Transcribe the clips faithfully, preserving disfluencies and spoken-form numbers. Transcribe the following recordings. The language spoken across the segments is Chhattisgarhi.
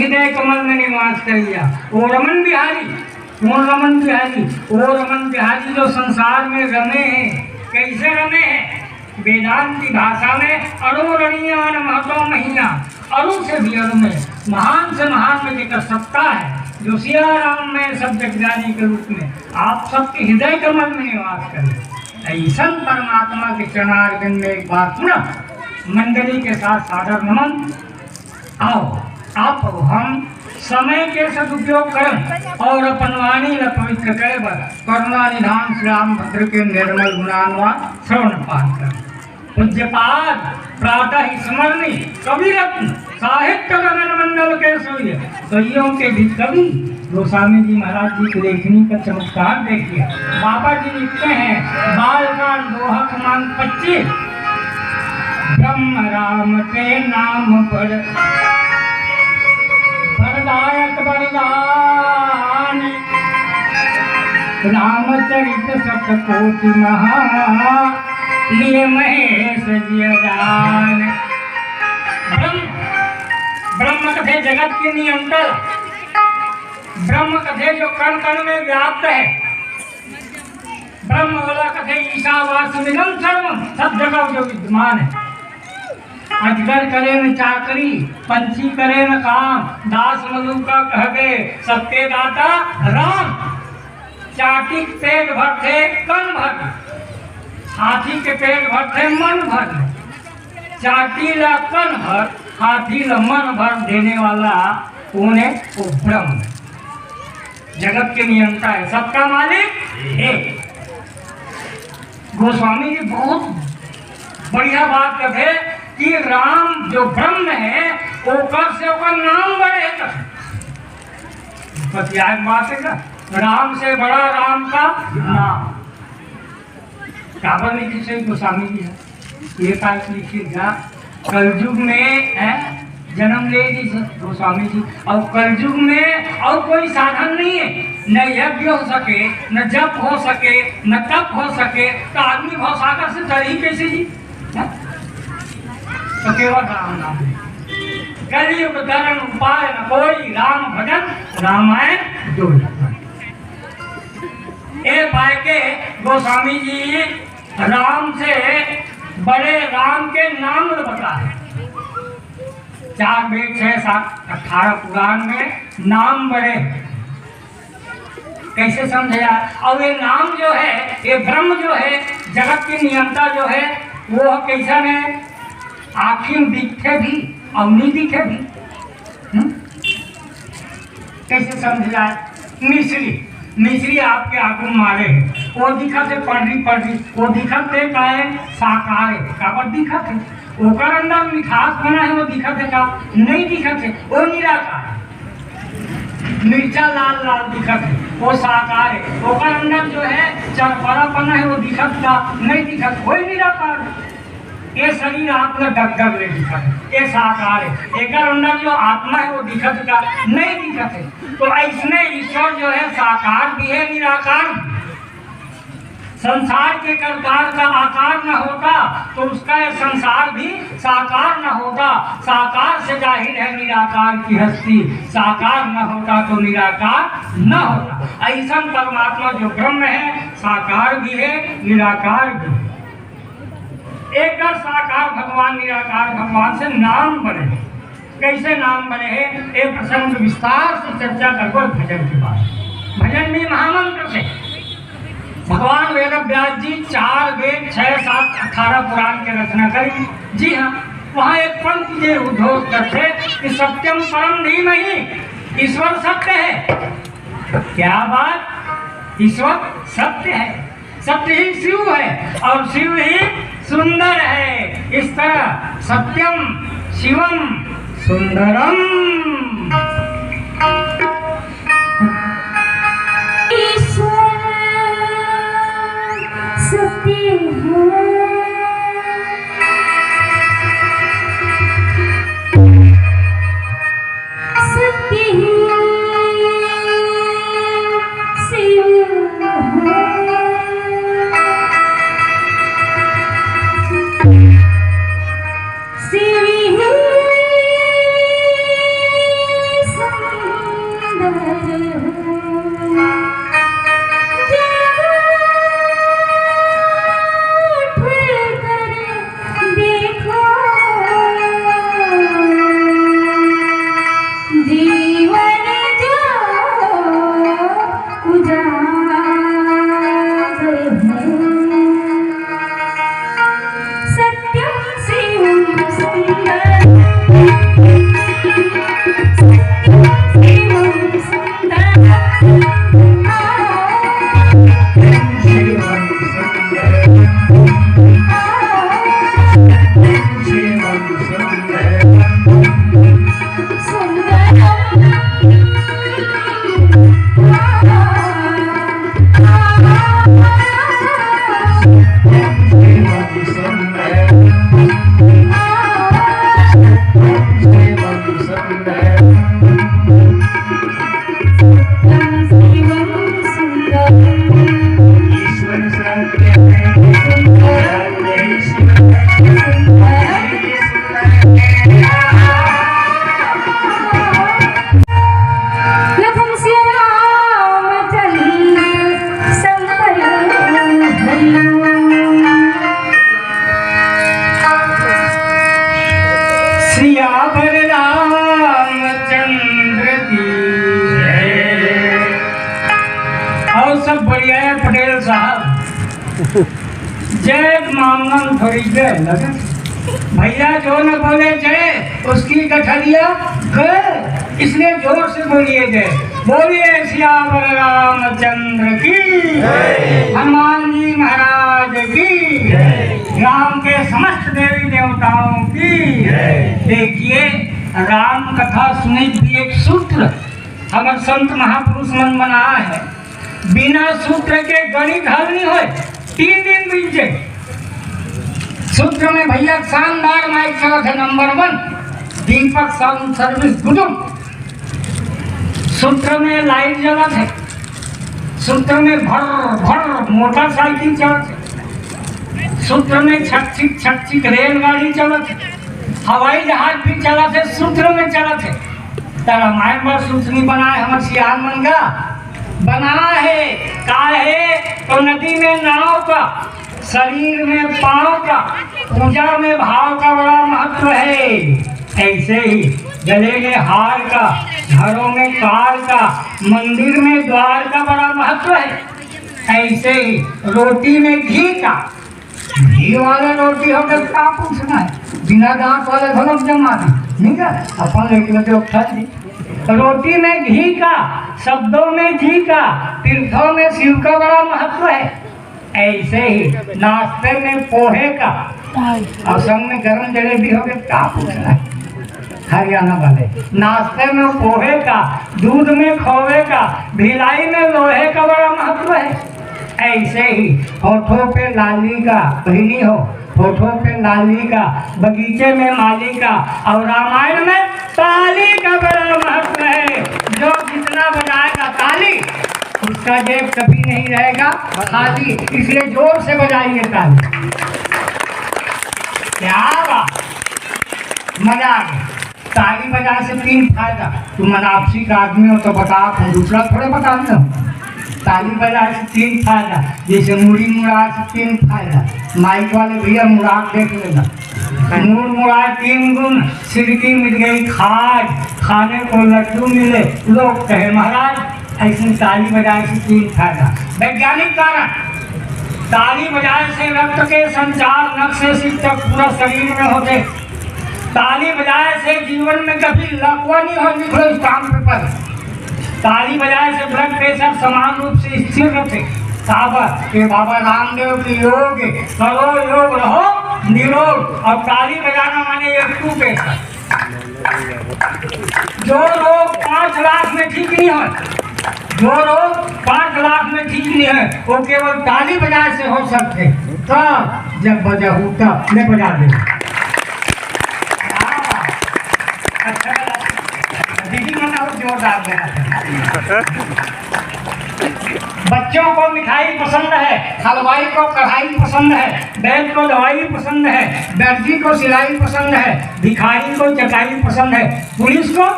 हृदय कमल में निवास करिया। ओ रमन बिहारी, कौन रमन बिहारी? ओ रमन बिहारी जो संसार में रमे हैं। कैसे रमे हैं? वेदांत की भाषा में अणु रणीयान महतो महीयान, अणु से भी अणु में, महान से महान में जेकर सत्ता है, जो सिया राम में सब जग जानी के रूप में आप सबके हृदय कमल में निवास करे, ऐसन परमात्मा के चरणारविंद में एक बार पुनः मंडली के साथ सादर नमन। आओ, आप हम समय के सदुपयोग करन और अपन वाणी ला पवित्र करे बर करुणा निधान श्री रामभद्र के निर्मल गुणानुवाद श्रवण पाठ करन। पूज्यपाद प्रातः स्मरणी कवि रत्न साहित्य गगन मंडल के सूर्य, कवियों के भी कवि गोस्वामी जी महाराज जी की लेखनी का चमत्कार देखिए। बाबा जी लिखते हैं, बालकांड दोहा क्रमांक पच्चीस, ब्रह्म राम के नाम पर वरदायक वरदान, रामचरित शतकोटि महा लिए महेश जिय जान। ब्रह्म, ब्रह्म कथे जगत के नियंता, ब्रह्म कथे जो कण कण में व्याप्त है, ब्रह्म वाला कथे ईशावास्यमिदं सर्वम, सब जगह जो विद्यमान है। अजगर करे न चाकरी, पंछी करे न काम, दास मलूका कहबे सबके दाता राम। चाटी के पेट भरथे कन भर, हाथी के पेट भरथे मन भर। चाटी ला कन भर, हाथी ला मन भर देने वाला कौन है? वो ब्रह्म है। जगत के नियंता है, सबका मालिक एक। गोस्वामी जी बहुत बढ़िया बात कहते कि राम जो ब्रह्म है, ओकर से ओकर नाम बड़े है। बतियाए के बात है ना, राम से बड़ा राम का नाम। काबर नहीं किसी गोस्वामी जी है? ये बात लिखिएगा, कलयुग में, हैं, जन्म ले जी गोस्वामी जी, और कलयुग में और कोई साधन नहीं है, न यज्ञ हो सके, न जप हो सके, न तप हो सके, तो आदमी भवसागर से तरी कैसे जी? हैं? तो केवल राम नाम है। कलयुग तरन उपाय न कोई, राम भजन रामायण दोई। ए पाए के गोस्वामी जी राम से बड़े राम के नाम बता है। चार वेद, छह, सात, अठारह पुराण में नाम बड़े हैं। कैसे समझे यार? और ये नाम जो है, ये ब्रह्म जो है, जगत के नियंता जो है, वो कैसन है? आँखी में दिखे भी और नहीं दिखे भी। हम्म? कैसे समझ जाए? मिश्री, मिश्री आपके आगू मारे है, वो दिखत है पड़री पड़री, वो दिखत है का है? साकार है। काबर दिखत है? ओकर अंदर मिठास बना है, वो दिखत है का? नहीं दिखत है, वो निराकार है। मिर्चा लाल लाल दिखत है, वो साकार है। ओकर अंदर जो है चरपरा बना है, वो दिखत का? नहीं दिखत, वही निराकार है। ये शरीर आप ला डगडग ले दिखत हे, ये साकार हे। एकर अंदर जो आत्मा हे, वो दिखत का? नहीं दिखत हे। तो ऐसने ईश्वर जो हे, साकार भी हे, निराकार भी। संसार के करतार का आकार न होता, तो उसका ये संसार भी साकार न होता। साकार से जाहिर है निराकार की हस्ती, साकार न होता तो निराकार न होता। ऐसन परमात्मा जो ब्रह्म हे, साकार भी हे, निराकार भी हे। एकर साकार भगवान, निराकार भगवान से नाम बने हे। कैसे नाम बने हे, ए प्रसंग में विस्तार से चर्चा करबो भजन के बाद। भजन में महामंत्र से भगवान वेद व्यास जी चार वेद, छह, सात, अठारह पुराण के रचना करी। जी हाँ, वहाँ एक पंक्ति जे उद्घोष करथे कि सत्यम परम धीमहि, ईश्वर सत्य हे। क्या बात, ईश्वर सत्य हे। सत्य ही शिव है और शिव ही सुंदर है। इस तरह सत्यम शिवम सुंदरम। ईश्वर सत्य है। सत्य ही शिव है। शिव ही सियावर रामचंद्र की जय। और सब बढ़िया है पटेल साहब। जय मांगन थोड़ी जय लगे। भैया जो न बोले जय, उसकी गठरिया गए। इसलिए जोर से बोलिए जय। बोलिए सियावर रामचंद्र की, हनुमान जी महाराज की, राम के समस्त देवी देवताओं की। देखिए, राम कथा सुनी भी एक सूत्र हमर संत महापुरुष मन बनाए है। बिना सूत्र के गणित हल नहीं होए। तीन दिन बीत जाए। सूत्र में भैया शानदार माइक चलत है, नंबर वन, दीपक साउंड सर्विस गुदुम। सूत्र में लाइट जलत है, सूत्र में भर भर मोटरसाइकिल चलत है, सूत्र में छक छिक छक छिक रेलगाड़ी चलत है, हवाई जहाज भी चलत है, सूत्र में चलत है। त रामायण बर सूत्र नहीं बनाए हमर सियान मन का, बना है का है तो नदी में नाव का, शरीर में पाँव का, पूजा में भाव का बड़ा महत्व है। ऐसे ही गले में हार का, घरों में कार का, मंदिर में द्वार का बड़ा महत्व है। ऐसे ही रोटी में घी का, घी वाले रोटी हो के का पूछना है, बिना दांत वाले भलक जमा दी, ठीक है, अपन लेके जो खाई। रोटी में घी का, शब्दों में जी का, तीर्थों में शिव का बड़ा महत्व है। ऐसे ही नाश्ते में पोहे का, और संग में गरम जलेबी हो के का पूछना है, हरियाणा वाले। नाश्ते में पोहे का, दूध में खोवे का, भिलाई में लोहे का बड़ा महत्व है। ऐसे ही होठों पे लाली का, बहिनी हो, होठों पे लाली का, बगीचे में माली का, और रामायण में ताली का बड़ा महत्व है। जो जितना बजाएगा ताली, उसका जेब कभी नहीं रहेगा खाली, इसलिए जोर से बजाइए ताली। क्या बात, मजा आ गया। ताली बजाए से तीन फायदा। तुम मनापसी का आदमी हो तो बता, तुम दूसरा थोड़े बता दो। ताली बजाए से तीन फायदा, जैसे मुड़ी मुड़ा से तीन फायदा। माइक वाले भैया मुड़ा देख लेना, मुड़ मुड़ा तीन गुण, सिर की मिट गई खाज, खाने को लड्डू मिले, लोग कहे महाराज। ऐसी ताली बजाए से तीन फायदा। वैज्ञानिक कारण, ताली बजाए से रक्त के संचार नख से सिर तक पूरा शरीर में होते। ताली बजाए से जीवन में कभी लकवा नहीं हो, लिख लो स्टाम्प पेपर। ताली बजाए से ब्लड प्रेशर समान रूप से स्थिर रहते। साबर के बाबा रामदेव की योग, करो योग रहो निरोग। और ताली बजाना माने एक टू प्रेशर। जो रोग पाँच लाख में ठीक नहीं है, जो रोग पाँच लाख में ठीक नहीं है, वो केवल ताली बजाए से हो सकते। तब जब बजाऊ तब मैं बजा दे। अच्छा लगा। दीदी मन और जोरदार लगा। बच्चों को मिठाई पसंद है, हलवाई को कढ़ाई पसंद है, बैल को दवाई पसंद है, दर्जी को सिलाई पसंद है, भिखारी को चटाई पसंद है, पुलिस को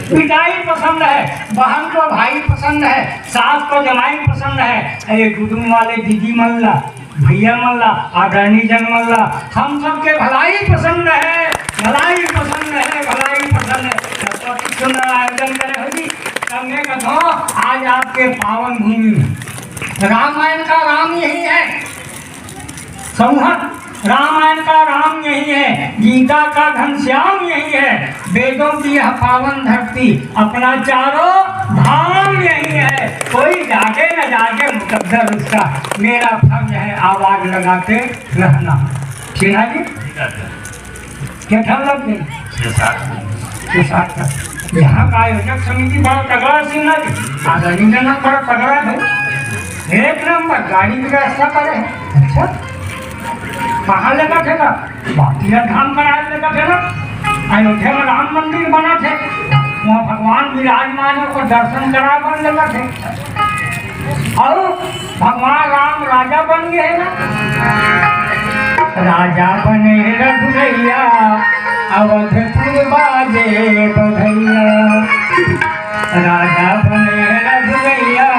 पिटाई पसंद है, बहन को भाई पसंद है, सास को जमाई पसंद है। अरे गुदुम वाले दीदी मन ला, भैया मन ला, आदरणीय जन मन ला, हम सबके भलाई पसंद है, भलाई पसंद है, भलाई पसंद है। सरस्वती सुंदर आयोजन करे हो जी, तब मैं कहूँ आज आपके पावन भूमि में रामायण का राम यही है। संवत रामायण का राम यही है, गीता का घनश्याम यही है, वेदों की यह पावन धरती, अपना चारों धाम यही है। कोई जागे न जागे मुकद्दर उसका, मेरा फर्ज है आवाज लगाते रहना। ठीक है जी? के ठन लग गई? छह सात। छह सात का। यहाँ का आयोजक समिति बड़ा तगड़ा सीन है। आदरणीय जनक बड़ा तगड़ा है। एक नंबर गाड़ी की व्यवस्था करे है। अच्छा, कहाँ लेकर थे ना? बातिया धाम कराए लेकर थे ना? अयोध्या में राम मंदिर बना थे, वहाँ भगवान विराजमान है, ओकर दर्शन कराए बर लेकर थे। अउ भगवान राम राजा बन गए ना। राजा बने रघुरैया, अवधपुर बाजे बधैया। राजा बने रघुरैया,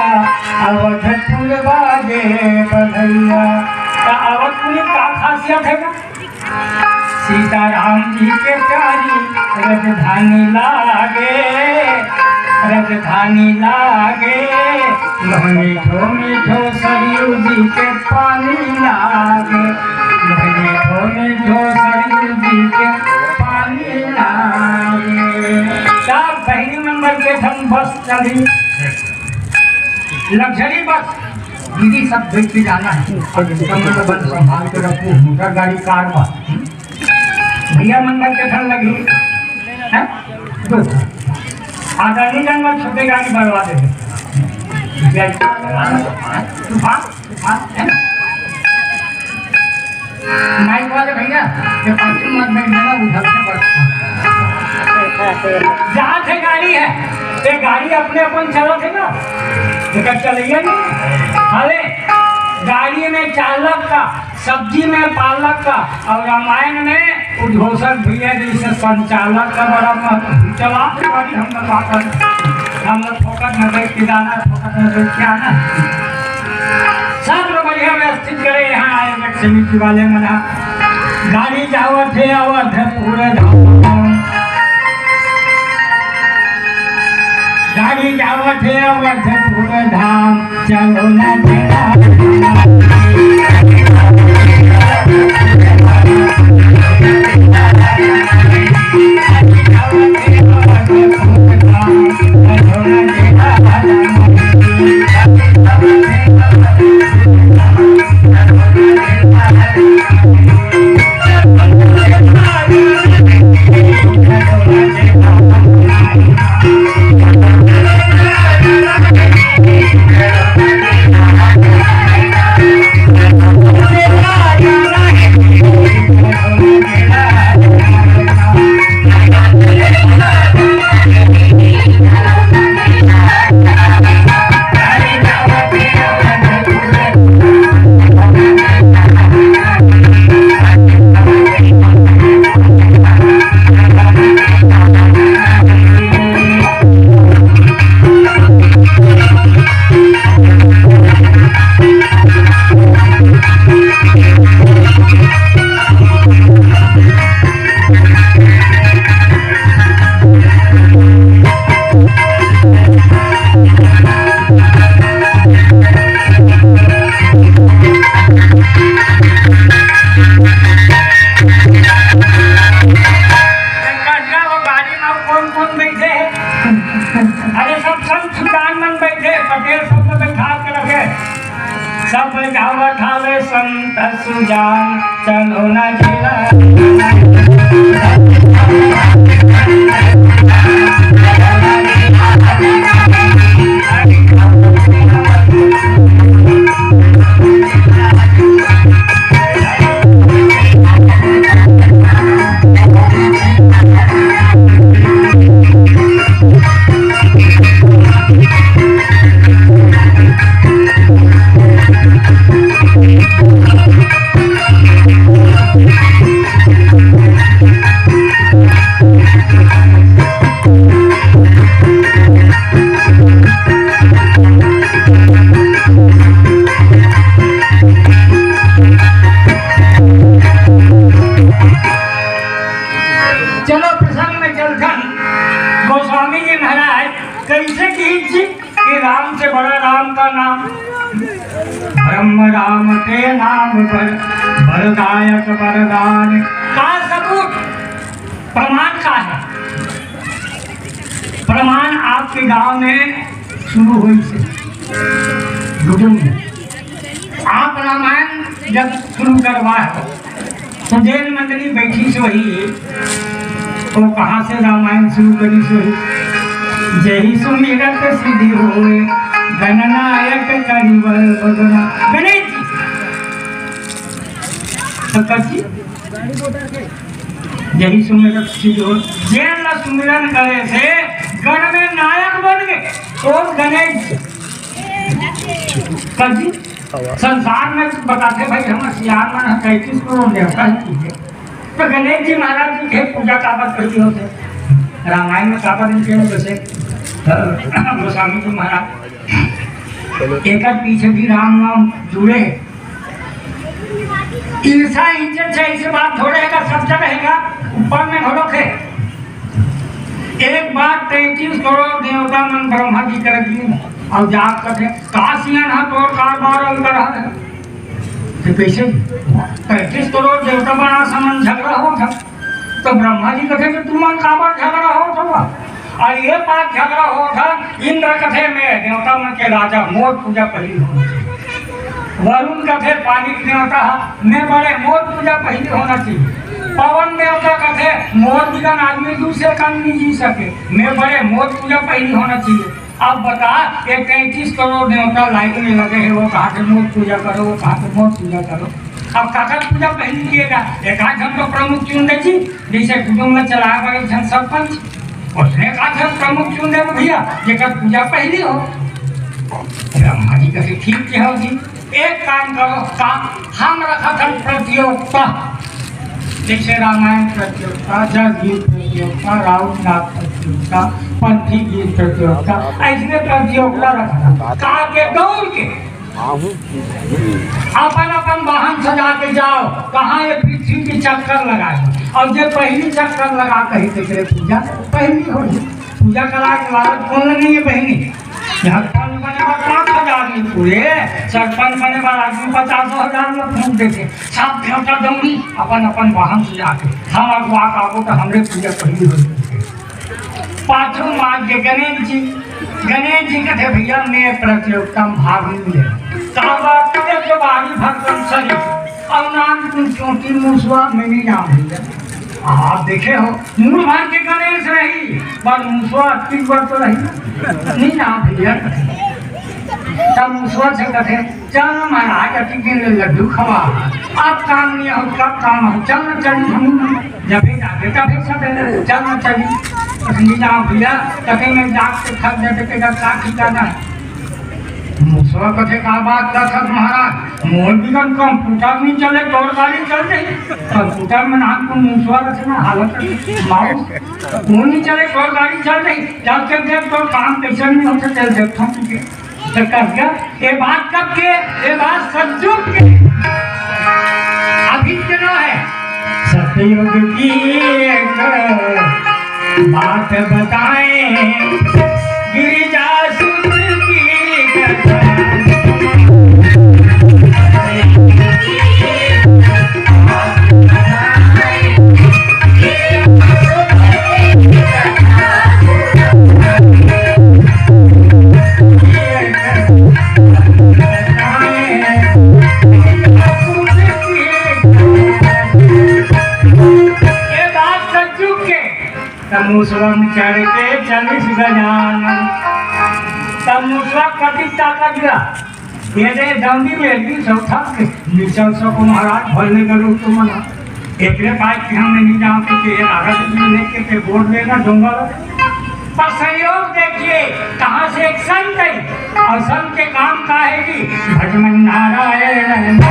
अवधपुर बाजे बधैया। त अवधपुर का खासियत है ना? सीताराम जी के प्यारी राजधानी लागे, राजधानी लागे। मीठो मीठो सरयू जी के पानी लागे, मीठो मीठो सरयू जी के पानी लागे। सब बहिनी मन बर के ठन बस चली, लग्जरी बस। दीदी, सब देख के जाना है। अब इसका मतलब बस संभाल के रखो, मोटर गाड़ी, कार बस। भैया मन बर के ठन लगी, हैं? दो। आदरणीय जन मन छोटे गाड़ी बढ़वा दे। जय तूफान, तूफान, हैं? माइक वाले भैया, ये पाछू मत बैठ जाना, उधर से बैठ। जहाँ से गाड़ी है, ये गाड़ी अपने अपन चलत है ना, एकर चलैया नहीं। अरे, गाड़ी में चालक का, सब्जी में पालक का, और रामायण में उद्घोषक भैया जैसे संचालक का बड़ा महत्व। चला के गाड़ी हम लोग बात कर, हम लोग फोकट में बैठ के जाना, फोकट में बैठ के आना। सब लोग बढ़िया व्यवस्थित करे, यहाँ आए समिति वाले मन ह। गाड़ी जावत हे अवधपुर धाम, गाड़ी जावत हे अवधपुर धाम, चलो ना बेटा। कटरा वो गाड़ी में कौन कौन बैठे हैं? अरे, सब संत सुजान मन बैठे, पटेल सब को बैठा के रखे। सब बैठावत हावे संत सुजान, चलो ना झिला। चलो प्रसंग में चलथन। गोस्वामी जी महाराज कैसे की जी कि राम से बड़ा राम का नाम, ब्रह्म राम के नाम पर फलदायक वरदान का सबूत, प्रमाण का है? प्रमाण आपके गांव में शुरू होइस हे, YouTube में। आप रामायण जब शुरू करवा हो, तो जेन मंडली बैठी से वही, वो कहाँ से रामायण शुरू करी से वही? जही सुमिरत सिद्धि होय, गणनायक करिवर बदना। गणेश जी, शंकर जी, यही सुमिरन की जो जेन ला सुमिरन करे से गण में नायक बन गए, और गणेश जी। शंकर जी, संसार में बताथे भाई, हम सियान मन ह तैंतीस करोड़ देवता ही की है। तो गणेश जी महाराज जी के पूजा काबर करती होते? रामायण में काबर इनके जैसे, अ, गोस्वामी जी महाराज, एक पीछे भी राम नाम जुड़े हैं। ईर्षा, इंजन से ऐसे बात थोड़े रहेगा, सब जगह रहेगा, ऊपर में घोड़ो थे। एक बार तैंतीस करोड़ देवता मन ब्रह्मा जी कर दिन और जाग कथे, "का सियान हा तोर कारबार अंदर है?" तो कैसे तैंतीस करोड़ देवता बड़ा समन झगड़ा हो था, तो ब्रह्मा जी कथे कि तुमन काबर झगड़ा हो था? अउ ये बात झगड़ा होत हे, इंद्र कथे, "मैं देवता मन के राजा, मोर पूजा पहिली होना चाहिए।" वरुण कथे, "पानी के देवता हे, मैं बड़े, मोर पूजा पहिली होना चाहिए।" पवन देवता कथे, "मोर बिना आदमी दू सेकंड नहीं जी सके, मैं बड़े, मोर पूजा पहिली होना चाहिए।" अब बता, ये तैंतीस करोड़ देवता लाइन में लगे हैं, वो कहा के मोर पूजा करो, वो कहा के मोर पूजा करो। अब काकर पूजा पहिली किएगा? एक आध झन तो प्रमुख चुन दे जी, जैसे कुटुंब में चलाए बर एक झन सरपंच, उसने एक आध झन प्रमुख चुन दे भैया, जेकर पूजा पहिली हो। ब्रह्मा जी कथे, "ठीक के हो जी, एक काम करो, का हम रखत हन प्रतियोगिता, जैसे रामायण प्रतियोगिता, जस गीत प्रतियोगिता, राउत नाच प्रतियोगिता, पंथी गीत प्रतियोगिता, ऐसने प्रतियोगिता रखत हन।" का के दौड़ के अपन अपन वाहन सजा के जाओ, कहाँ ये पृथ्वी के चक्कर लगाए, अउ जे पहिली चक्कर लगा कही तेकरे पूजा पहिली होही। पूजा कराए के लालच कोन ल नहीं है बहिनी? सरपंच बने बर पाँच हजार में पूरे, सरपंच बने बर आदमी पचासो हजार में फूंक देथे। सब देवता दौड़ी अपन अपन वाहन सजा के, हम अगुवा आबो तो हमरे पूजा पहिली होही। पाछू मार के गणेश जी, गणेश जी कथे, "भैया, मैं प्रतियोगिता में भाग नहीं ले।" काबर? तब तो बाहरी भक्तन सरी, अउ नाम कुन चोटी मुसवा में नहीं जाओ भैया। आप देखे हो, मूल भाग के गणेश रही, पर मुसवा तीन बार तो रही, नहीं जाओ भैया। तब मुसवा से कथे, "चल महाराज, अति दिन ले लड्डू खवा, अब काम नहीं हो, कब काम हो, चल न चली हम।" जब भी जाके तब भी सब चल न चली। बस नहीं जाओ भैया, कते में जाग के थक जाते, तेरा का ठिकाना है। मुसवा कथे, "का बात करत हस महाराज, मोर बिगन कंप्यूटर नहीं चले, तोर गाड़ी चल जाई।" कंप्यूटर में नाम को मुसवा रचना हालत है, माउस, वो नहीं चले, तोर गाड़ी चल जाई। जब तक देख तोर काम कैसे नहीं होते, चल देखता हूँ तुझे। तो कह गया, ये बात कब के? ये बात सतयुग के। अभी के ना है। सतयुग की एक बात बताएं, गिरिजा सुत की कथा। ये बात सतयुग के। तब मुसवा में चढ़ के चलिस गजानन। तब मुसवा कति ताकत गा। ये दे डंडी में भी सौथा के निचल सको महाराज, भले करो तुम ना। एकरे बाद कि हमने नहीं जान सके, ये राधा कृष्ण लेके के बोर्ड लेना डोंगा। पर संयोग देखिए, कहाँ से एक संत है, अउ संत के काम का है जी? भजमन नारायण।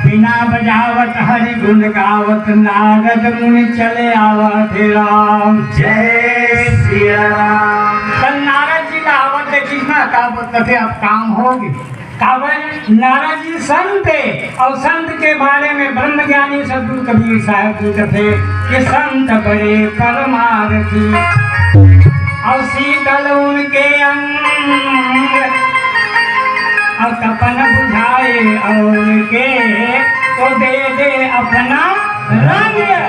बीना बजावत हरि गुण गावत नारद चले आवत हे राम। जय सिया राम। त नारद जी ला आवत देखिस ना, का बोलत हे, अब काम होगे। काबर नारद जी संत हे, अउ संत के बारे में ब्रह्मज्ञानी सद्गुरु कबीर साहब जी कथे कि संत बड़े परमारथी, अउ शीतल उनके अंग, अउ तपन बुझाए और के, तो दे दे अपना रंग।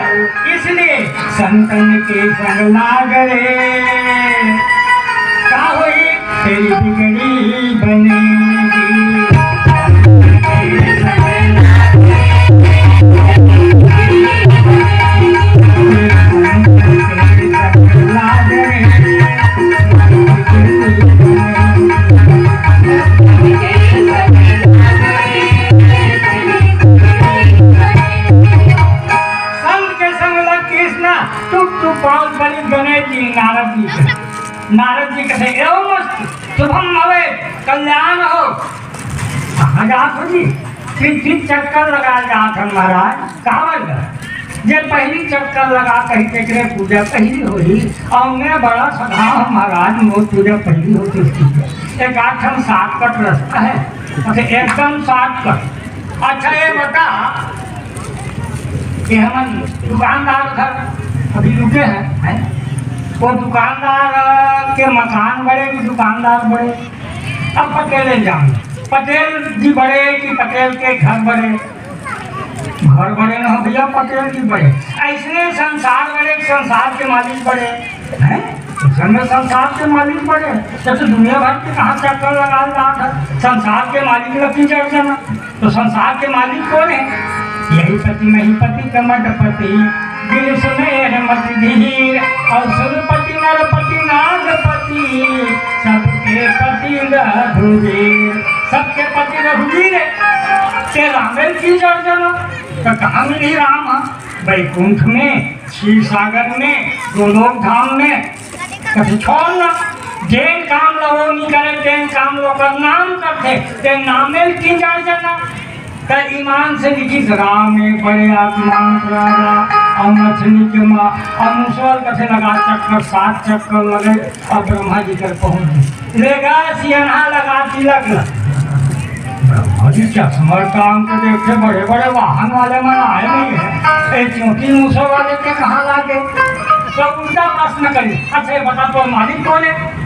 इसलिए संतन के संग लाग रे, का होई तेरी बिगड़ी बनेगी। संत के संग लग कृष्णा, टुक टुक पाँव पड़ी गणेश जी, नारद जी के। नारद जी कथे, "एवमस्तु, शुभम भवे, कल्याण हो।" कहाँ जात हो जी? फिर, फिर चक्कर लगा जात हन महाराज। काबर गा? जे पहली चक्कर लगा कही तेकरे पूजा पहली होही, और मैं बड़ा सधा हूँ महाराज, मोर पूजा पहली होती, इसकी एक आठ हम shortcut रास्ता है। अच्छा, एकदम shortcut। अच्छा, ये बता, ये हमन दुकानदार घर अभी रुके हैं, हैं? वो दुकानदार के मकान बड़े कि दुकानदार बड़े? अब पटेल जान, पटेल जी बड़े कि पटेल के घर बड़े? घर बड़े ना हो भैया, पटेल जी बड़े। ऐसने संसार बड़े, संसार के मालिक बड़े, हैं? संसार के मालिक बड़े, तो, तो दुनिया भर के कहाँ चक्कर लगा रहा था? संसार के मालिक लकी जड़ जाना। तो संसार के मालिक कौन है? यही पति महीपति कमटपति, गिरि सुमेर मति धीर, और सुरपति नरपति नागपति, सबके पति रघुवीर। सबके पति रघुवीर है। ते रामेल की जड़ जनो, तो कहाँ मिली राम? हाँ, बैकुंठ में, क्षीर सागर में, गोलोक धाम में। कभी छोड़ ना, जेन काम लो वो नहीं करे, जेन काम लो कर नाम करते, ते नामेल की जड़ जना। त ईमान से लिखिस, राम एक बड़े आत्मा अंतराला, और मछली के माँ, और मुसवा ल कथे लगा चक्कर, सात चक्कर लगे, और ब्रह्मा जी कर पहुँच गए। लेगा सियनहा लगा तिलक ल। ब्रह्मा जी चश्मा टांग के देखे, बड़े बड़े वाहन वाले मन आए नहीं है, ए चूंटी मुसवा वाले के कहाँ लागे? तो उल्टा प्रश्न करी, अच्छा ये बता, तोर मालिक कौन है?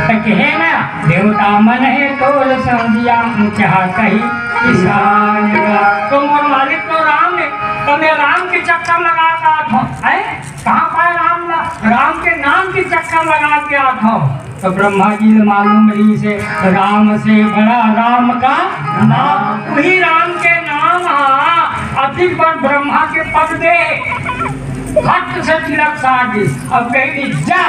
तो कहे ना, देवता मन है तोर समझिया, ऊंचा कही किसान का। तो मोर मालिक तो राम है, तो मैं राम के चक्कर लगा के आत हूँ, हैं? कहाँ पाए राम ला? राम के नाम के चक्कर लगा के आत हूँ। तो ब्रह्मा जी ने मालूम रही से, राम से बड़ा राम का नाम, वही राम के नाम हा, अति पर ब्रह्मा के पद दे। फट से तिलक साध दी। अब कही कि जा,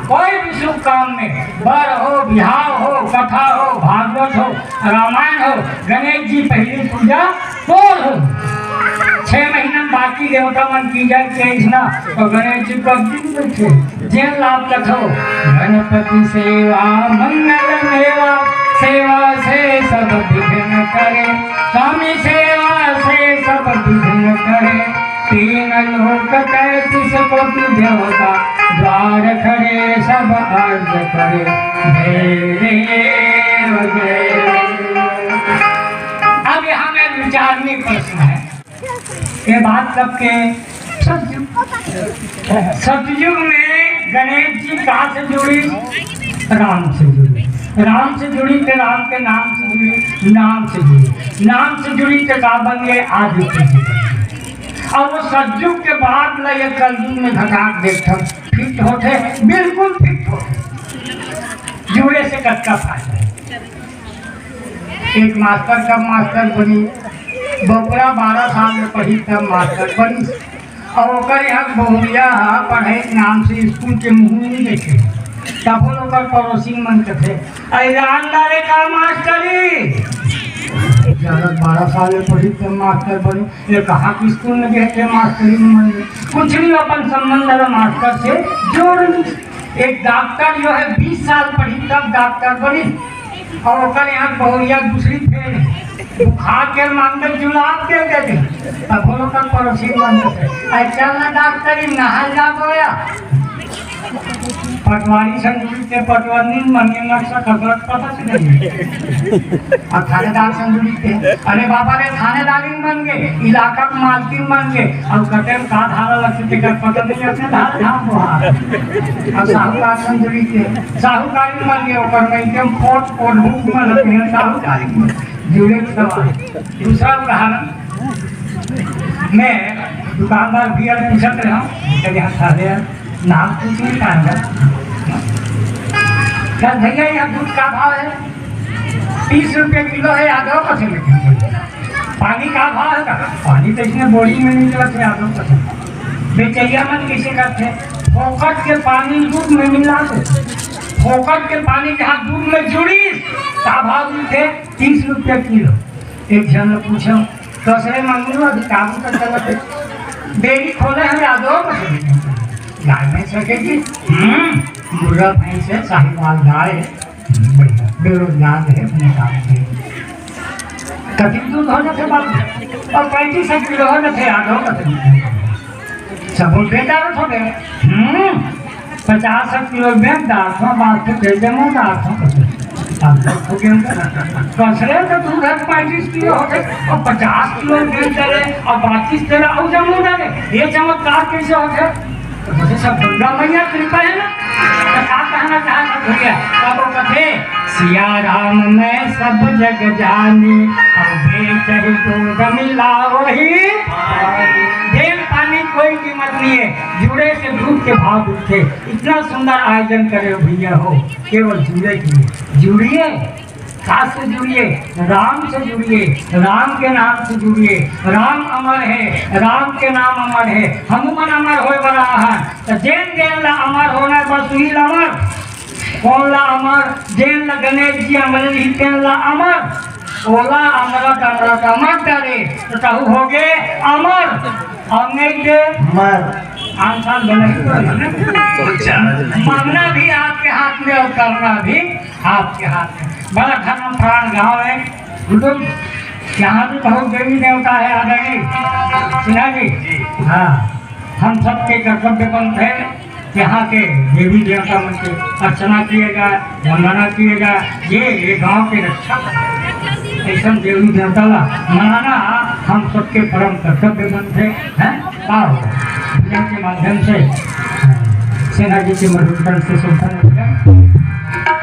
कोई भी शुभ काम में, बर हो, बिहाव हो, कथा हो, भागवत हो, रामायण हो, गणेश जी पहली पूजा तोर हो। छह महीना में बाकी देवता मन की जड़ के अइसना, तो गणेश जी को दिन बैठे, जेन लाभ कथो। गणपति सेवा मंगल मेवा, सेवा से सब विघ्न करे, स्वामी सेवा से सब विघ्न करे। तीन लोक तैंतीस कोटि देवता, द्वार खड़े सब अर्ज करे। जय देव जय। अब यहाँ में विचारणीय प्रश्न है, ये बात कब के? सतयुग। सतयुग में गणेश जी कहाँ से जुड़ी? राम से जुड़ी। राम से जुड़ी तो राम के नाम से जुड़ी, नाम से जुड़ी, नाम से जुड़ी तो का बन गए? आदित्य जी बन गए। अब वो सतयुग के बाद ला ये कलयुग में घटाक देखत फिट होते, बिल्कुल फिट होते। जुड़े से कतका फायदा है। एक मास्टर कब मास्टर बनी? बबुरा बारह साल में पढ़ी तब मास्टर बनी। और ओकर यहाँ बहुरिया हा पढ़े के नाम से स्कूल के मुँह नहीं देखे। तब ओकर पड़ोसी मन कथे, "अरे अंदर का मास्टरी?" ज्यादा बारह साल में पढ़ी तब मास्टर बनी। ये कहाँ के स्कूल में गए थे मास्टरी में मन में? कुछ नहीं, अपन संबंध वाला मास्टर से जोड़ ली। एक डॉक्टर जो है बीस साल पढ़ी तब डॉक्टर बनी। और ओकर यहाँ बहुरिया दूसरी फेल है। बुखार के मांगे जुलाब दे दे दे। तब वो लोग का पड़ोसी मांगे से, "अरे चल ना डॉक्टरी, नहाए जा बोया।" पटवारी संजुरी के पटवारी मन के नक्शा खसरत पता से नहीं। और थानेदार संजुरी के, "अरे बाबा रे, थानेदारी मन के, इलाका के मालकिन मन के।" और कटे में का धारा लगते, तेकर पता नहीं, अपने धारा धाम बुहार। और साहूकार संजुरी के, साहूकारी मन के, ओकर में एकदम फोट कोट बुक में लगते हैं, साहूकारी मन। जुड़े के सवाल। दूसरा उदाहरण, मैं दुकानदार भैया से पूछत रहा, कहते, "हाँ, साहब, नाम कुछ नहीं कहना।" कहा, "भैया, यहाँ दूध का भाव है?" "तीस रुपये किलो है।" "यादव कसम।" "पानी का भाव है?" कहा, "पानी तो इसमें बोरी में निकलत है।" "यादव कसम।" बेचैया मन कैसे करते? फोकट के पानी दूध में मिला दे। फोकट के पानी जहाँ दूध में जुड़ी, का भाव मिलते? "तीस रुपये किलो।" एक झन ल पूछो, "कसरे मंगलू, अभी काम तो चलत है, डेयरी खोले हैं?" "यादव कसम।" "गाय भैंस रखे जी?" "हम्म, मुर्रा भैंस है, साहिवाल गाय है, बढ़िया, बेरोजगार है, अपने काम से।" "कति दूध हो जाते बाबू?" "और पैंतीस किलो हो जाते, यादव कसम।" सब बोल, "बेटा, थोड़े।" "हम्म, पचास किलो में डाल दो, बात तो दे दे, मैं डाल दो।" अब हो गया। "कसरे तो दूध है पैंतीस किलो होते, और पचास किलो में चले, और बातीस तेरह, और जम्मू डाले, ये चमत्कार कैसे होते?" तो मुझे सब दुर्गा मैया कृपा है ना। तो क्या कहना चाहता भैया? अब वो कथे, "सिया राम मैं सब जग जानी, अब बेचही दूध मिला वही।" जेन पानी कोई कीमत नहीं है, जुड़े से दूध के भाव उठे। इतना सुंदर आयोजन करे हो भैया हो, केवल जुड़े के लिए। जुड़िए, सास से जुड़िए, राम से जुड़िए, राम के नाम से जुड़िए। राम अमर है, राम के नाम अमर है, हम मन अमर होए वाला है। तो जेन जेन ला अमर होना है, बस वही ला अमर। कौन ला अमर? जेन ला गणेश जी अमर ही तेन ला अमर। ओला अमरा डमरा का मत डरे, तो कहू हो गए अमर। और नहीं दे मर। आसान बने। मरना भी आपके हाथ में और करना भी आपके हाथ में। बड़ा धर्म प्राण गांव है। गुड्डू, यहाँ भी बहुत देवी देवता है, आ गई सिन्हा जी। हाँ, हम सबके कर्तव्य बनते हैं यहाँ के देवी देवता मन के अर्चना किए जाए, वंदना किए जाए, ये, ये गांव के रक्षा करे। ऐसा देवी देवता ला मनाना हम सबके परम कर्तव्य बनते हैं। का हो? भजन के माध्यम से सेना जी के मधुर कंठ से संपन्न हो जाए।